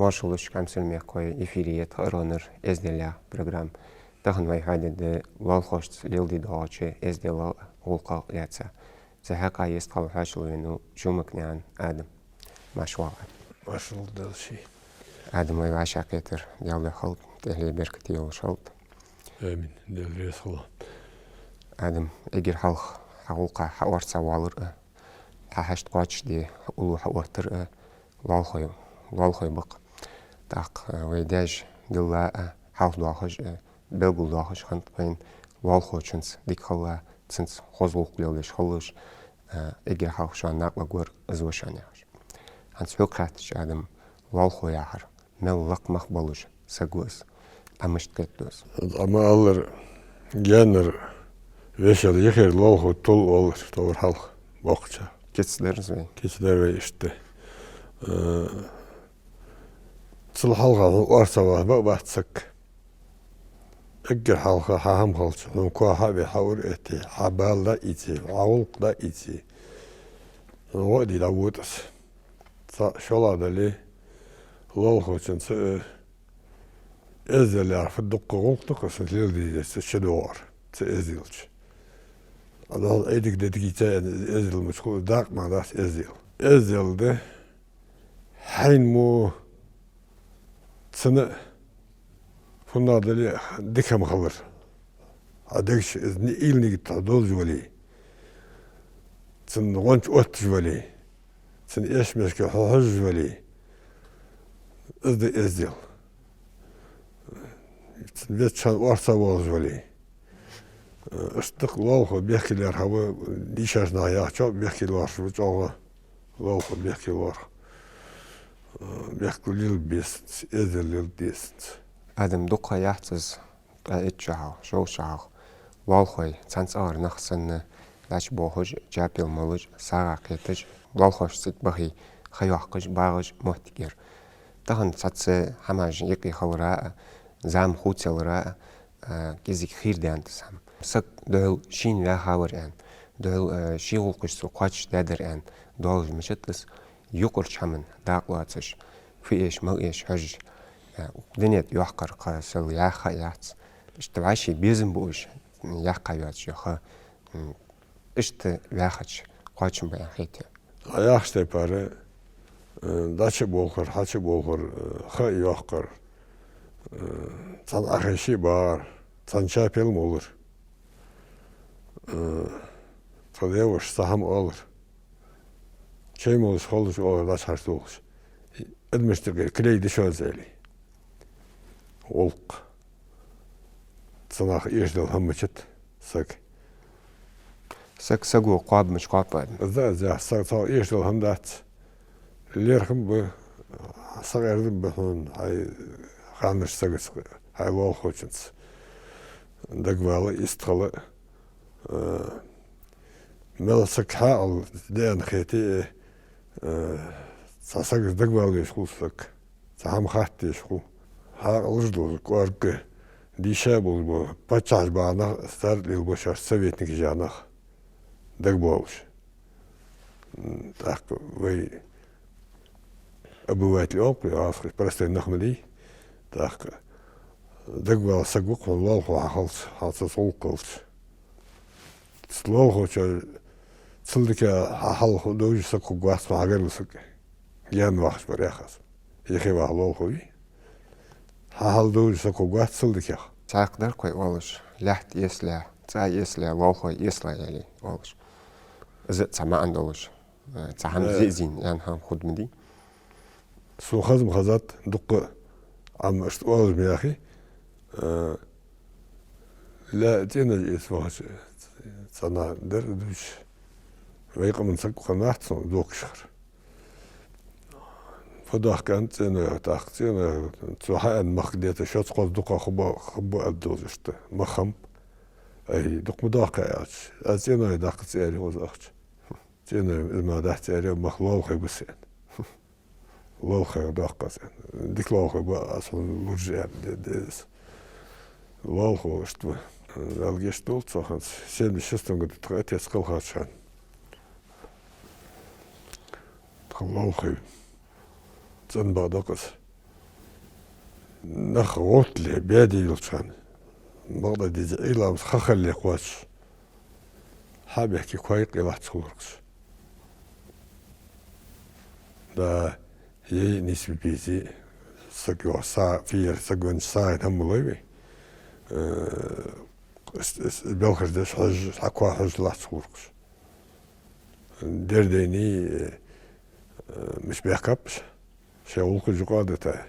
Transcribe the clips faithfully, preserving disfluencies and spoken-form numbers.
Маршал да шуга, хьамсара мехкахой, эфире я тха «Аронар эздел» яха программа. Тахан вай хьоадергда лоалахошца леладе доагӀача эздела а гӀулакха а лаьца. Цу хьакъехьа йистхила хьоашалгӀа венав Чумакнаькъан Адам. Марша воагӀалва. Маршал да шоана. Адам, вай вӀашагӀкхетар Даьла духьа хилда, тӀехьле беркате йолаш хилда. Амин. Даьла раьза хилва. Адам, эггара хьалха хьа гӀулакха хьа орца валар а, хьа хьашт кхоачашде уллув хьаоттар а лоалахой, лоалахой ба-кх. ТӀаккха, э, вай даьша дилла а, хьалхадоахаш а, белгалдоахаш хиннад вайна, лоалахочунца дика хила, цунца хоза гӀулакх леладеш хилалаш, э, эггара хьалха шоана накъаваргвар из ва шоана, яхаш. ХӀанз хьога хаьттача, Адам, лоалахо яхар мел лакха мах болаш саг ва из, Ӏа мишта кхетаду из? Ӏа ма аллара, гаьнара вешал, йихера лоалахо тол оалар товар хьалха боккхача. Кица дар из вай. Кица дар вай иштта. Э, цул хьалха хьона орца ваха ба а бац саг. Эггара хьалха хьа хӀама хилча, хьона коа хьа а бе, хьа ура а этте, хьа бала дӀа а ийце, хьа гӀулакх дӀа а ийце, хьона гӀо а де дӀавода из. Цхьаъ шоллагӀа дале, лоалахочунца, э, эздел яхар фу дукха гӀулакх да-кх из, леладе дезаш, цу чу доагӀар, цу эзделча. Ӏа дӀахо Ӏайдиг де дигийца аьнна, эздел мича хул, дакъа мара дац эздел. Эздел да хьайна мо цунна фуннагӀа дале а дика хӀама хилар. Хьа дег чу из ни-, уйла-нигат долаш вале, цун гӀонча отташ вале, цун эшмешка хьо хьожаш вале, из да эздел. Цун везача хана орца воалаш вале. Иштта да-кх лоалахо бехке лаьрхӀа ва, дийшача наха яхачох, бехке лоархӀаш ва чӀоагӀа лоалахо, бехке лоархӀ. Бехк лелабе беза цунца, эздел леладе деза цунца. Адам, дукха ха яц из, ткъаь итт шу хьалха, шовзткъа шу хьалха лоалахой, цхьан цӀагӀара нах санна, лаьш бохаш, чапел молаш, сагӀа кхеташ, лоалахошца цига бахе ха йоаккхаш, багӀаш моттиг яр. Тахан цхьацца хӀамаш юкъе хилара а, зама хувцаялара а, а, кӀезига хийра даьннад из хӀама. Саг духьал шийна ваьха вар аьнна, духьал, а, ший гӀулакхашца кхоачашдаьдар аьнна доалаш мичад из, юкъарча хӀаман дакъа лоацаш, фу эш, мала эш хьожаш, а, дунен тӀа йоаккхар кхы сел яха а яц. Иштта вӀаший безам буаш яьккха йоацаш я ха, м, иштта ваьхача кхоачам ба аьнна хетий? Ӏа яхача тайпара, э, дӀачу а болхар, хьачу а болхар, э, ха а йоаккхар, э, цхьан Ӏохайше а багӀар, цхьан чапел молар. Э, тха даь-воша цхьа хӀама оалар. Чай молаш хилча оалар, дӀачу хьажа долаш. Адамашта юкъера клей да шоана, аьле. ГӀулакх. Цу наха эшадала хӀама мичад саг. Саг саго кхоабаш кхоаб. Из да, из да, саг цхьа эшадала хӀама дац. ЛерхӀам ба, сакъердам ба хьона хьай ханнарча сагаца, хьай лоалахочунца дагавала, йистхила. Э, мел саг хьаькъал даьнна хете, э, цхьа сагаца дагавала везаш хул саг. Цхьа хӀама хатта дезаш хул. Хьаькъалаш долаш, кӀоарга дийша болаш бола, паччахьаш бахьан, цар лелабеш, советникаш яха нах дагабоалаш. М, тӀаккха вай обыватель оал-кх, аз хой простой нах ма дий. ТӀаккха дагавала саг ва-кх хьона лоалахо хьахилча, хьа цунца гӀулакх хилча. Цу лоалахочоа цул дика хьа хьалха довзаш саг хургвац, хьо хьагаргва саг. Гаьна вахаш вар яхаш. Юхе ваха лоалахо вий? Хьа хьал довзаш саг хургвац цул дикагӀа. Цхьаькха дар-кх вай оалаш, лаьтта эсале, цӀа эсале, лоалахой эсала, аьле оалаш. Из а цхьа маӀан долаш, э, цхьа хӀама, э, зий-зийна аьнна хӀама хургда ма дий. Сона хаза ма хезад, дукха Ӏа ма иштта оалаш ма яхий, э, лаьтта цӀенош эца вахача, цхьа наха дар а дувцаш, вай къаман саг хиннавац сона доккхача хана. Фу доахк аьннад цӀенойга, тӀаккха цӀенойга, цо хьааьнна мохк дета, шоца кхозза дукхагӀа хургба, хургба аргдолаш иштта. Мах хиннаб. Ай, дукха ма доахк аьлча, аз цӀенойга даккха ца аьлий укхаза ахча. ЦӀенойга из мара дац ца аьлий, мах лоалахой ба са аьнна. Лоалахойга доаккх аз аьнна. Дика лоалахой ба аз хьона луш аьнна, де, де из. Лоалахо иштта ва. Даьла гешт долда цох хӀанз. Семьдесят шестом году тха отец кхелхача хана. Тха лоалахой. ЦӀена бакъ да-кх из. Нах гӀовттале, беде йолча хана, бакъда деза Ӏилманца ха хилале кхоачаш, хьабехке кой къелац хуларгаш. Да, ей, нийсбе безе, саг йоагӀа са, фиер, саг веннача сагӀийна хӀама лой вай. Э, ис-, ис-, белхаш деш хьожаш, хьакхоачаш лац хуларгаш. Дердайни, э, миш бехкапаш. Шоай гӀулакх жукъа да та.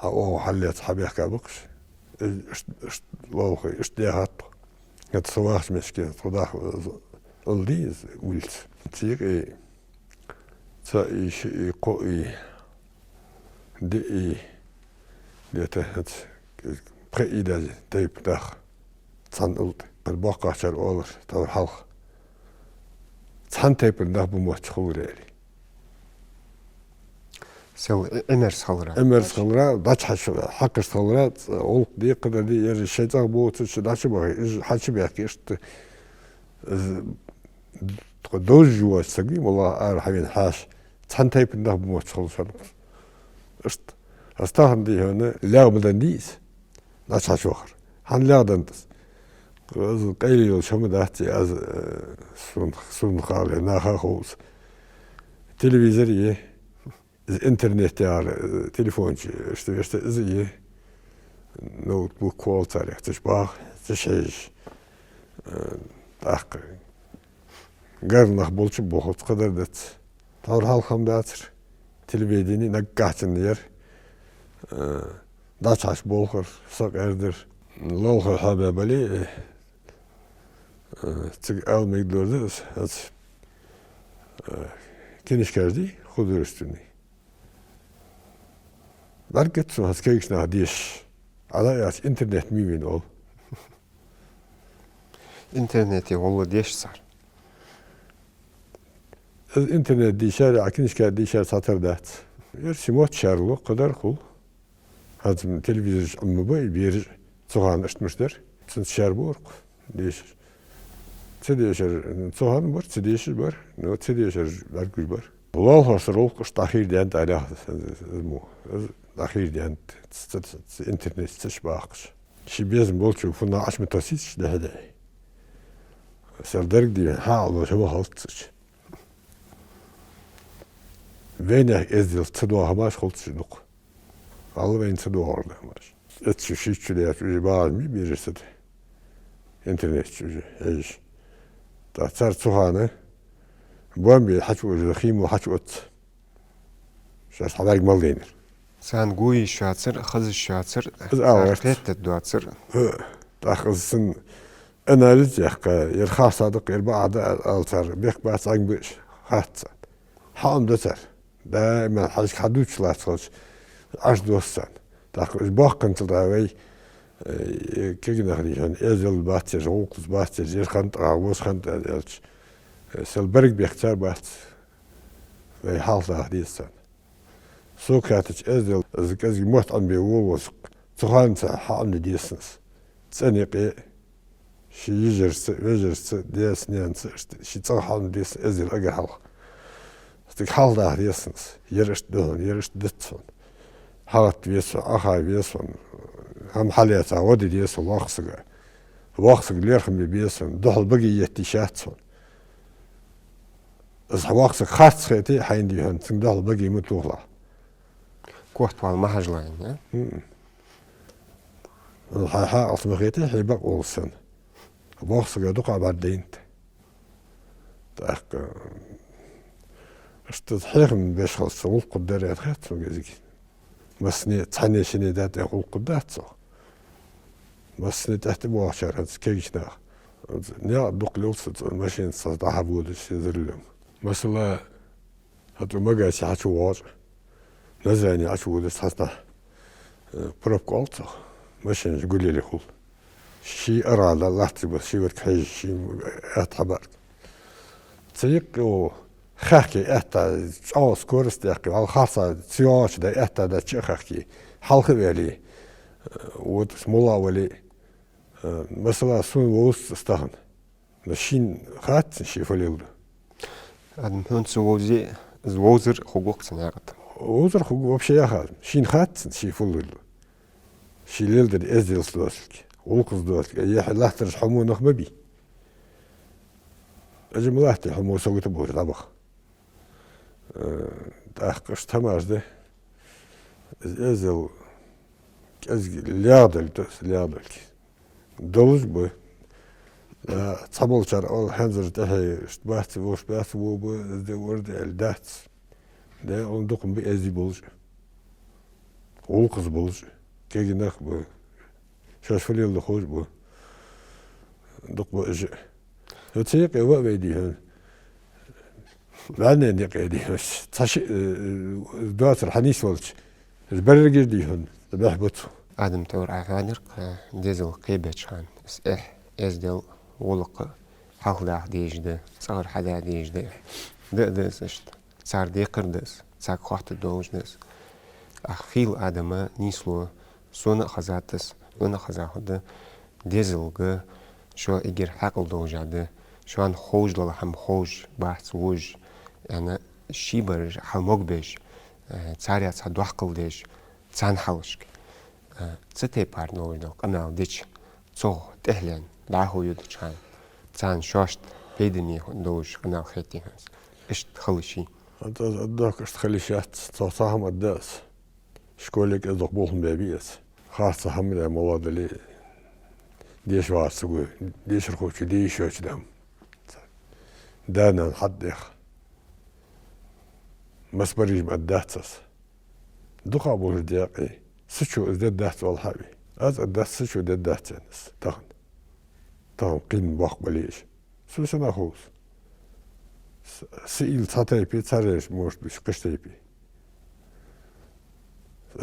Хьа оагӀув хьаллаца хьабехка бакъаш. Иш-, иш-, лоалахой, иш дехат тхо. ХӀаьта со вахача мешке, тхо даха, улди из улица. Цикъи, цаи, шиъи, кхоъи, диъи, где-то хӀаьта пхиъи даже тайпа даха. Цхьан улда. БоккхагӀчар оалар, тхьовра хьалха. Цхьан тайпан нах ба мотташ хулар, аьле. Сел Ӏимерза хилара. Ӏимерза хилара, дӀачухьа хьакхашта хилара, ц-, гӀулакх декхар дар ди, ер шоай цӀагӀа боацаш дӀачубахе, уж хьачубаьхке, иштта, э, тхо довзаш воаца саг вий, моллагӀа ара хьавена хьаьша, цхьан тайпан нах ба мотташ хулаш хиннаб. Иштта. Аз тахан дий хьона, лаьгӀа ма даннадий из. ДӀачухьа вахар. ХӀана лаьгӀа даннад из? Из къайле йолча хӀама дац, аз, э, сона, сона хала, наха ховш. Телевизор я, из интернет яхар, э, телефончи, иштта, иштта из я. Ноутбук кхоллацар, цу чу баха, цу чу хьежаш. Э, тӀаккха. Гаргара нах болча бохуц, кхыдар дац. Тхьовра хьалха хӀама дацар. Телевидени наггахьа цӀена яр. Э, дӀачухьа болхар, сакъердар. Лоалахой хьабаь бале, э, э, цига ала мегаш дар да из, хӀанз, э, книжкаш дий, художественный. БӀаргагуц сона хӀанз кагийча наха дешаш. Ӏа яц интернет мимин ол. Интернете гӀолла дешаш цар. Из интернет дийшар, а книжка дийшар цхьатара дац. Ер ши мотт шаьрлу, кхыдар хул. ХӀанз телевизор чу Ӏомабаь, бераш цу хана иштта мишта дар. Цунца шаьрбора-кх дешаш. Ца дешар, цу хана бар, ца дешаш бар, но ца дешар бӀаргагуш бар. Лоалахошта гӀулакх иштта дӀахийрдаьннад, аьле, из мо, из дӀахийрдаьннад, ц-, ц-, ц-, интернет ца чу бахаш. Ший безам болчо фуннагӀа Ӏочу ма тосийташ дехьа-дехьа. Сел дерг дий, хьаалоша ма халтцача. Вайнаьха эздел ца доагӀа хӀамаш хулц ший дукха. Алла вайна ца доагӀар да хӀамаш. Эццу шийтта шу даьлча уже багӀаш ма бий бераш ца да. Интернет чу уже хьежаш. ТӀаккха цар цу хана бомби хьачуужа, хи мо хьачуоц. Шоаш хьабӀарга мел дайнар. Царна гуйиш йоацар, хазаш йоацар, из цар аларц кхетта доацар. Э, тӀаккха из цун анализ яьккха, ер харцахьа да-кх, ер бакъахьа да ала цар, бехк бац Ӏомабеш, хац царна. Хьаам да цар. Даим хьажа хьадувцаш лаца хилча, Ӏаш доссана. ТӀаккха уж боккханца да вай, э, кагий нах дий хьона, эздел бац ераш, гӀулакхаш бац ераш, ер хиннад тӀаккха, вож хиннад аьлча, э, сел берриг бехк цар бац. Вай хьалхадаха деза царна. Сога хаьттача, эздел, из кӀезига мотт Ӏомабе вола воз, цу хана цхьа хьаӀомаде деза цунна из. ЦӀен юкъе, ший йижарашца, вежарашца, даьца-наьнаца, иштта ший цӀагӀа хьаӀомаде деза цунна эздел эггара хьалха. Цига хьалхадаха деза цунна из. Ер иштта да хьона, ер иштта дац хьона. ХьагӀатта веза хьона, Ӏоха веза хьона. ХӀама хьалаьца гӀо де деза хьона воккхача сага. Воккхача сага лерхӀам бе беза хьона, духьал баге етта йиш яц хьона. Из хьа воккхача сага харц хете, хьайна дий хьона, цунга духьал баге ма тохалахь. Котвала ма хьажалахь, а? ХӀаа. Хьай хьаькъалца ма хете, хьай бакъ волаш санна. Воккхача сага дукха бӀаргадайнад. ТӀаккха иштта хьехам беш хилча, гӀулакх хургдар аьнна хет сона кӀезига. Массане цхьанне-шинне да тӀехьа гӀулакх хургдац цох. Массане тӀехьа тӀабоагӀачар хӀанз кагийча наха. ХӀанз наькъа дукха лелаш, цу машинаца дӀахьа водаш, за рулём. Масала, хӀанз Магасе хьачувоагӀаш, Назране Ӏочуводаш цхьа саг, э, пробка оал цох, машинаш гулъяле хул. Ший аргӀала латташ ба, шийварг хьежаш, ший аьтта хьабаьрг. Цу юкъе хехке аьтта, чӀоагӀа скорость яьккхе, вӀалла харцахьа ца йоагӀача да аьтта да чу а хехке, хьалха а ваьле, э, вот моллагӀа вале, э, масала, сона вовзац из тахан. Но шийна хац, ше фу леладу. Адам хьона ца вовзе, из вовзар хургва-кх цун наькъа тӀа. Озар хургва вообще яхар. Шийна хац цунна, ше фу лелаю. Ше леладер эзделца доацилга, гӀулакхаца доацилга, е хьа латтараш хьо мо нах ма бий. Ажа ма латте хьо мо сагота болаш дӀабаха. Э, тӀаккха иштта хӀамаш да. Из эздел кӀезига леладалга да из, леладалга. Долаш ба. Э, цхьаболчар оал, хӀанзара тӀехье иштта бац, вовш бац, во ба, из де, вар де аьле дац. Де, он дукха ба эздий болаш, гӀулакхаца болаш, кегий нах ба. Шоаш фу леладу ховш ба. Дукха ба уж. Со цу юкъе ва а вай дий хьона. ВӀаьннена юкъе дий хьона. Цхьа ши, э, э, доацар хьанийсвелча, из берригаш дий хьона, бехк ба цу. Адам, товр Ӏа хьоадир-кх, дезал кхебеча хана, из эхь, эздел, гӀулакх хьалхадаха дезаш да, цӀагӀара хьадаха дезаш да. Да, да, из иштта. Цар декхар да из, царга хоаттаргдолаш да из. Ах, хийла адама нийслу, сона а хезад из, хьона а хеза хургда, дезалга шо эггара хьаькъал долаш да, шоана ховш дола хӀама ховш бац вож, аьнна, ший бараш хьалмогабеш, э, царех цхьа доккхал деш, царна хьалхашка. Э, цу тайпара долаш дола къамаьл дича, цох тӀехьленна дӀахо йодача хана, царна шоашта пайдане долаш къамаьл хетий хьона из? Иштта хила йиш йий? ХӀанз аз аргдоах, иштта хила йиш яц. Цох цхьа хӀама аргда аз. Школе кӀезиг-дукха болх баьбий аз. Харцахьа хӀама да, мала дале, деша вагӀаш ца гой, дешархочо де йиш йоацача дам. Да-нана хьатӀадеха. Масса бараш ма аргдац аз. Дукха болаш декъе, са чо из дергдац оал хьа а вий. Аз аргдац, са чо дергдац аьнна аз тахан. Тахан кхийна боккха бале а уж. Со сенах хов из? С-, са уйла цхьа тайпа я, цар ераш, может быть, кхыча тайпа я.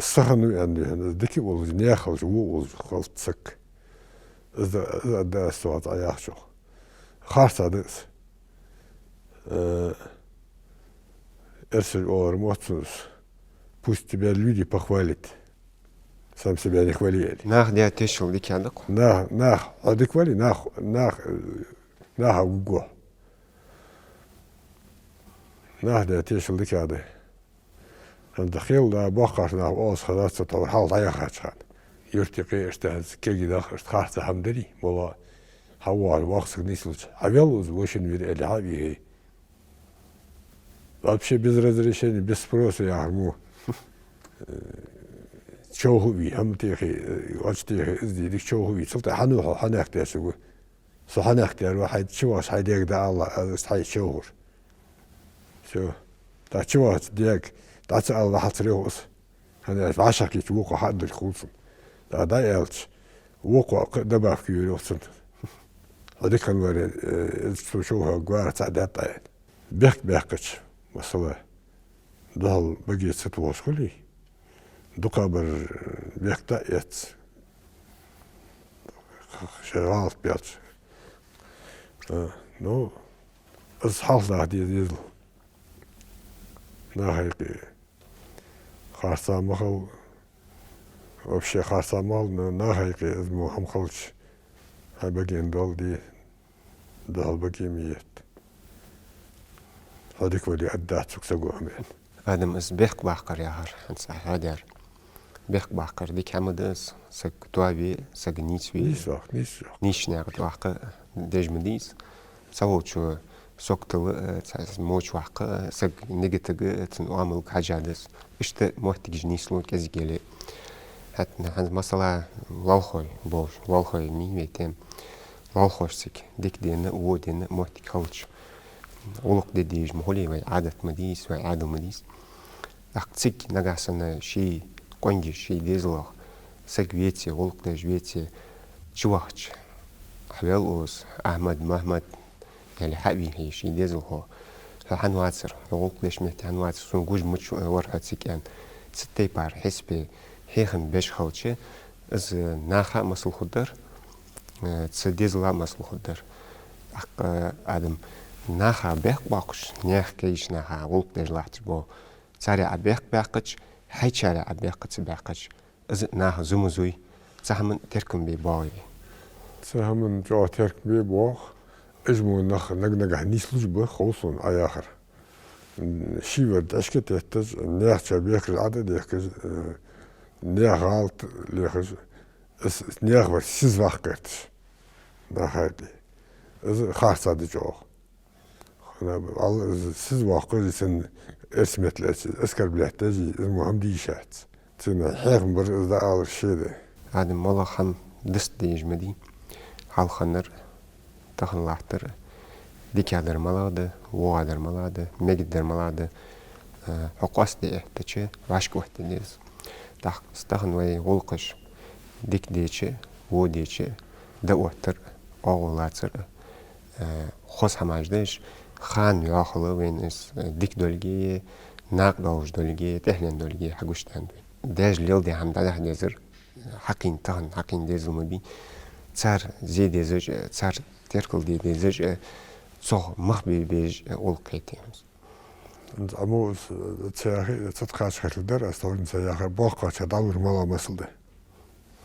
Са хиннав аьнна дий хьона, из дика волаш, наьха хилча, во волаш хилац саг. Из да, из да аз цох цхьа яхачох. Харца да из. Э, эрсаша оалар мотт цунна: «Пусть тебя люди похвалят, сам себя не хвали», аьле. Наха даь тешал дикагӀа да-кх. Нах, нах, хьо дика вале, нах, нах, э, наха гуггу. Наха даь тешал дикагӀа да. ХӀанз хила да, боккхагӀча наха оалаш хезад са, тхьовра хьалха дӀаяхача хана. Юрта юкъе иштта хӀанз кегий нах, иштта харцахьа хӀама дарий, мала хьавоагӀаш воккха саг нийслуча, хьавел из, вошин вир аьле, хьа а вийхе. Вообще без разрешения, без спроса яхар мо. Э, човха а вий, хӀама техе, э, вӀач техе, из дий, дика човха а вий. Цул тӀехьа хьан ва хьо, хьанехк тешаргва. Со хьанехк тера ва, хьай чу вахача хьай дега дӀаала, аз хьай чу вахар. Всё. ТӀаккха чу вахача дега дӀа ца ала, вахьалцар йоах из. ХӀана аьлча вӀашагӀкхийтача вокхо хьа а дилла хул цунна. ТӀаккха дӀааьлча, вокхо кхы а добавка йора йоах цунна. Хьо дика хиннавар, э, из цо шовха гвара цхьа даьтта аьнна. Бехк баьккхача, масала, духьал баге ца тохаш хуле, дукхагӀбар бехк дӀа а эц. Шоай гӀалат баьлча. А, ну, из хьалхадаха деза дезал. Наха юкъе харца ма хила, вообще харца ма хила, но наха юкъе из мо хӀама хилча, хьай баген дола де, духьал баге ма етта. Хьо дика вале, аргдац цунга саго хӀама аьнна. Адам, из бехк баккхар яхар, хӀанз Ӏа хьоадаьр. Бехк баккхар дика хӀама да из, саг тоаве, саг нийсве. Нийсваккха, нийсваккха. Нийсача наькъа тӀа ваккха деш ма дий из. Цхьаволчо саготал, э, цхьа моча ваккха, э, саг нигатага, э, цун оамалга хьежа да из. Иштта моттигаш нийслу кӀезига яле. ХӀаьта хӀанз масала лоалахой болаш, лоалахой мий вай тем. Лоалахошцег дика дена, во дена моттиг хилча, гӀулакх де дезаш ма хулий вай, Ӏадат ма дий из, вай Ӏаьдал ма дий из. ТӀаккха цига нагахьа санна ший къонгаш, ший дезалах саг веце, гӀулакх деш веце, чу вахача, хьавел из Ахьмад, Махьмад, аьле хьа а вийхе ший дезалхо. Хьо хьан вацар, хьо гӀулакх деш метте хьан вацар, сона гуш мича вар хьо цига аьнна. Цу тайпара хьисапе хьехам беш хилча, из наха а масал хургдар, э, цу дезала а масал хургдар. ТӀаккха, Адам, наха бехк боаккхаш, наьха кагийча наха гӀулакх деш латташ бола, царех Ӏа бехк баьккхача, хьайчарех Ӏа бехк ца баьккхача, из наха зу ма зуй, цу хӀаман теркам бе боагӀий вай? Цу хӀаман чӀоагӀа теркам бе боагӀа. Уж мо нах наг-нагахьа нийслуш ба, хов сона Ӏа яхар. Ший вар дӀаьшка тетташ, наьха чу бехкаш Ӏа тӀадехкаш, э, наьха гӀалат лехаш, из наьха вар сиза ваккха гӀерташ. Нахаки. Из харцахьа да чӀоагӀа. Хьона, Алла, из сиза ваккхаш, из цун эрсий меттала аьлча, оскорблять деш, из мо хӀама де йиш яц. Цун хьехам бар из дӀаалар ше да. Адам моллагӀа хӀама дицде дезаш ма дий. Хьалхарнар, тахан латтар, дикадар малагӀа да, воагӀадар малагӀа да, мегаргдар малагӀа да, э, хьо къоастаде эттача, вӀашка оттаде деза. ТӀаккха тахан вай гӀулакхаш дика дича, во дича, дӀаоттар, оагӀув лацар, э, хоза хӀамаш да уж, хана йоахалга вайна из, э, дика долга, накъадоалаш долга, тӀехьленна долга хьагуш да вайна. Даьша леладаь хӀама дӀадахьа дезар, хьакхийна тахан, хьакхийна дезал ма бий. Цар зе дезаш, цар теркалде дезаш, цох мах бе безаш гӀулакх кхетаенна. Амма ца яхе, ца тхача хетар дар, аз товрин ца яхар, боккхача дӀалур мала масал да.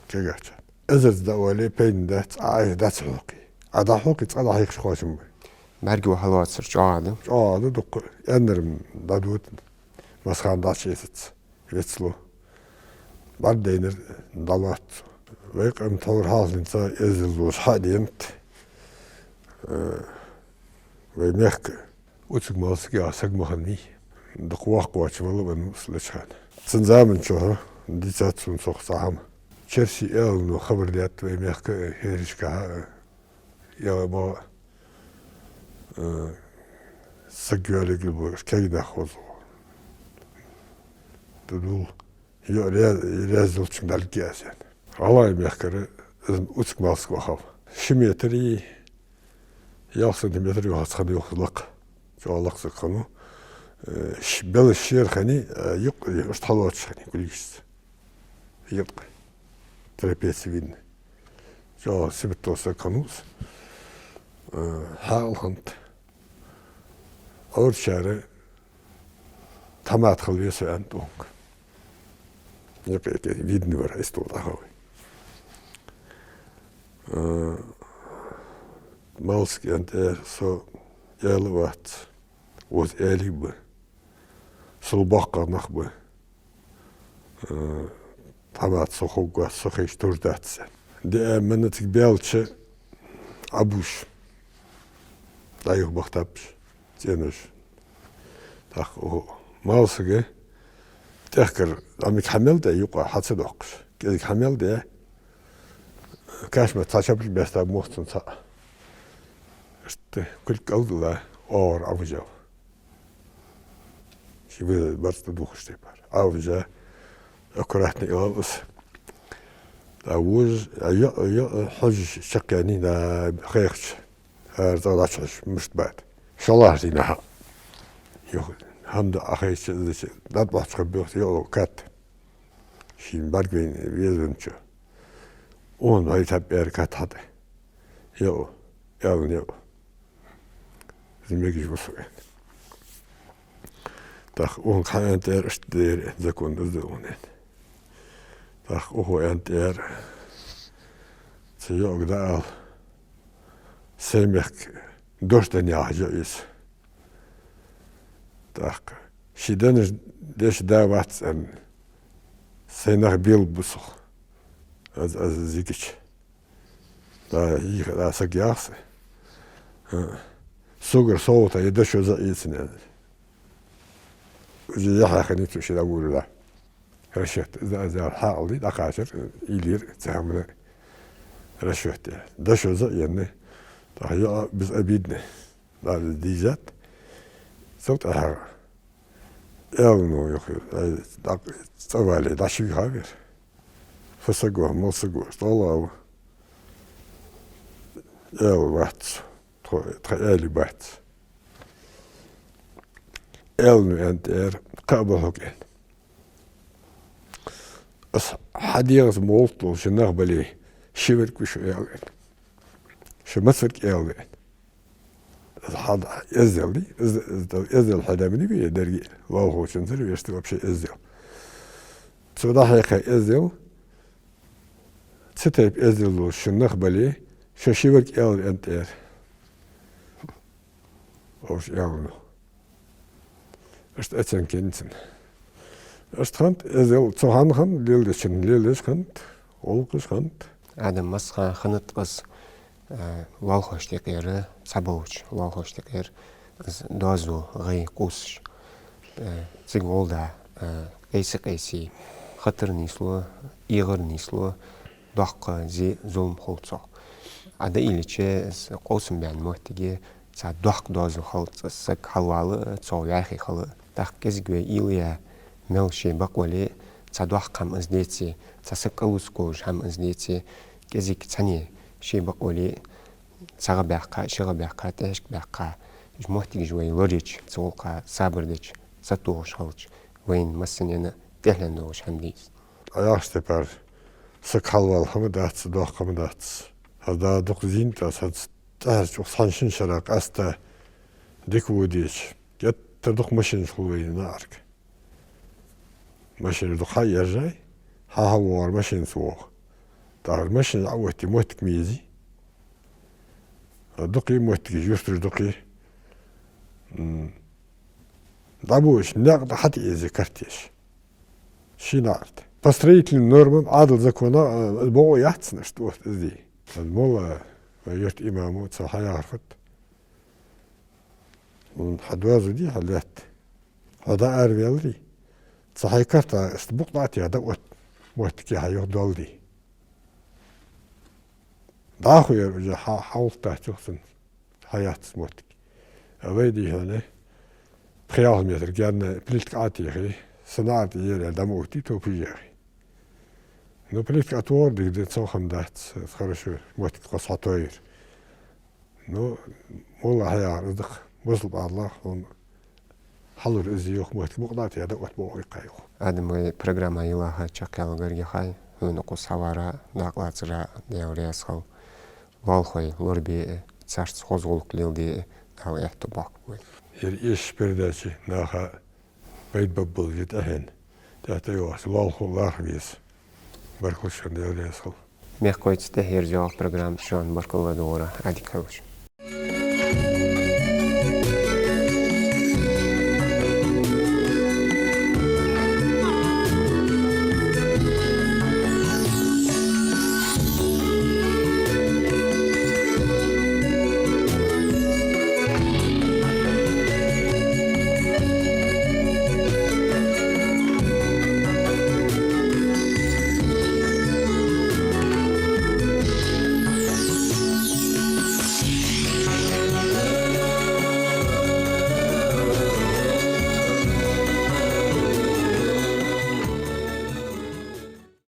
Кегача. Эзарза дӀаоале, пайда дац, Ӏа айхьа дац хьокхе. Ӏа дӀахьокхе, цкъа дӀахьекхаш кхоачам ба. БӀарга вахьалоацар чӀоагӀа да. ЧӀоагӀа да дукха. Аьннар-м дӀадода, массахана дӀачуэцац. Вецло. БӀаргадайнар дӀалоац. Вай къам тхьовра хьалхалца эздел долаш хьаденад. Э, вай мехка Уциг-Малсаг яха саг ма хиннавий. Дукха воккха воацаш вала веннав из леча хана. Цун заман чухь дийцад сона цох цхьа хӀама. Черсий аьлано хабар даьд вай мехка, э, хӀерашкахьа, э, яла баха, э, саг йоалаергья бохаш, кегий нах хоза. Тудул. Йо, ре-, раьза йолчунга дӀалургья аз, аьнна. ГӀалгӀай мехкара из Уциг-Малсаг вахав. Ши метр е ялх сантиметр йоахац хиннав йоах лакха. ЧӀоагӀа лакха саг хиннав. Э, ш-, белаш шера хиннай, э, юкъ, э, иштта хьалоацаш хиннай кулгашца. Юкъ. Трапециевидный. ЧӀоагӀа сибат дола саг хиннав из. Э, хьаькъал хиннад. Ӏоврчара тхьамада хила веза со аьннад цунга. Юкъе-юкъе видный вар, из тӀа тӀахьа вай. Э, Малсага аьннад: «Э, со аьла вац, укхаза аьлий ба, сел боккхагӀа нах ба. Э, тхьамада со ховргвац, со хайча тур дац», — аьнна. Де а менна цига баьлча Ӏабуш дӀаюха бахийтаб уж цӀенош. ТӀаккха укх Малсага тӀехкар дӀа мег хьа мел даь, юкъа хьа ца доаккхаш, кӀезига хьа мел даь, кашамаца цхьа чапарг баьстаб мохцун цхьа. Иштта кулг кӀалдилла, оагӀора Ӏовижав. Ший веза барзкъа тӀадувхаш тайпара. Ӏовижа, аккуратно йоал из. ТӀаккха вож, а, йоӀ, йоӀ, хьожаш чакхъяьннай, дӀа хехача. Ара цӀа дӀачухьожаш мишта баьд. ШоллагӀча дийнахьа. Юха хӀама да Ӏохайча, из дича, дӀатӀабоаккхаш хиннаб йоӀ кад. Шийна бӀаргавайна везавенначо. Укхунна хьайта бӀаьра кад хьатӀа. ЙоӀ, аьлар йоӀо. Из мегаш ва сога, аьнна. ТӀаккха укхунга хьааьннад тӀера, иштта да ер, закон из да укхун, аьнна. ТӀаккха укхо аьннад тӀера: «Цу йоӀага дӀаала, сай мехка дош денна яхаш я из. ТӀаккха ший денна деш да вац, аьнна, сай нах белабу сох. Аз, аз зигача. ДӀа, йиха дӀа саг яхса. ХӀа. Согара совгӀата е дошо зӀы эцина», — аьнна. Уже яхьа хиннай цо ший дӀаволавала. Расчёт. Из, из хьаькъал дий, дӀакхачар, уйла йир цу хӀаман расчёт я. Дошо зӀы еннай. ТӀаккха йоӀ безобидно дӀадийзад. Цул тӀехьагӀа аьлар йоах: «Ай, дӀа-, цӀавале, дӀачувийхав ер. Фу саг ва, мала саг ва, тӀагӀолла ва». Аьла вац. Тхо, тха аьлий бац. Аьлар, аьннад тӀера, кхаъ ба хьога, аьнна. Аз хьа дегӀаца мовлат долаш нах бале, ши верг ва шо, аьлар, аьнна. Шо маца верг, аьлар, аьнна. Аз хьа эздел дий, эз-, эз-, эздел хьадаь ма дий вай деррига, лоалахочунцара вешта вообще эздел. Цо дӀахьекха эздел, цу тайпа эздел долаш шун нах бале, шо ши верг, аьлар, аьннад тӀера. Вож аьлар. Иштта оценка еннай цунна. Иштта хиннад, эзал цу хана хиннад, леладечун леладеш хиннад, гӀулакхаш хиннад. Адам массахана хиннад-кх из, э, лоалахошта юкъера, цхьаболча лоалахошта юкъера из доазув, гӀай кхувсаш. Э, цига гӀолла да, э, къийса-къийсий, хатар нийслу, эгӀар нийслу, доккха зе, зулам хул цох. Ӏа дӀаийлача, из къовсам баьнна моттиге цхьа доккха доазув хила, цхьа саг хьалвала, цох вӀаьхий хила. ТӀаккха кӀезига вай уйла е, мел ший бакъ вале, цхьа доккха хӀама из деце, цхьа саг кӀалвусаргволаш хӀама из деце, кӀезига цхьанне ший бакъ вале, цхьа гӀа баьккха, ши гӀа баьккха, тӀехьашка баьккха, уж моттигаш вай лорача, цу гӀулакха сабар дича, сатохаш хилча, вайна массанена тӀехьлен долаш хӀама да из. Ӏа яхача тайпара, саг хьалвала хӀама дац, доккха хӀама дац. ХӀанз да дукха зийнад аз, хӀанз тӀехьарча укх цхьан-шин шера къаьстта дика водача, геттара дукха машинаш хул вайна наӀарга. Машинаш дукха хьаерзай, хьа-хьа воагӀар машинаца воагӀа. ТӀаккха машина Ӏооттае моттиг ма езий. Дукха моттигаш, юрташ дукха. М. ДӀаболабеш, наькъа тӀа хьатӀаэзе карт еш. Ший наӀарга. По строительным нормам, Ӏаьдала законах, э, бокъо яц цунна, иштта оттаде. Молла, вай юрта имамо цо хьаяхар фуд: хьа доазув дий, хьа лаьтта, хьо дӀаараваьларий, цу хьай карта иштта букъ дӀа а техе дӀаотта моттиг я хьа юха доалдий. ДӀахо ер уже хьа-, хьалхататтачох цунна хьаяц моттиг. А вай дий хьона, пхи-ялх метр гаьна плитка Ӏотехе, са наӀар тӀа ер аьле дӀа ма оттий топаш яхе. Ну, плитка Ӏотохар дика да, цох хӀама дац, хорошо, моттиг кхоссахьа тояр. Ну, молла хьаяхар из да-кх, бусалба Ӏаьдалах хьона хьалур из йоах, моттиг букъ дӀа а техе дӀаотта боху иккхай йоах. Адам, вай программа йилла чакхъяла гаргахьа, хьона укхаза хьавара, дакъа лацара Даьла раьза хилва. Лоалахой лорабе, царца хоза гӀулакх леладе, Дала аьттув боаккхалба вай. Ер эшача передаче наха пайда бергболаш я тӀехьен. ТӀехьа тӀайоагӀача лоалахо лархӀа веза. Баркал шоана, Даьла раьза хилва. Мехкахой, цу тӀехьа ерзаялар программа, шоана баркал ладувгӀара, Ӏадика хийла шун.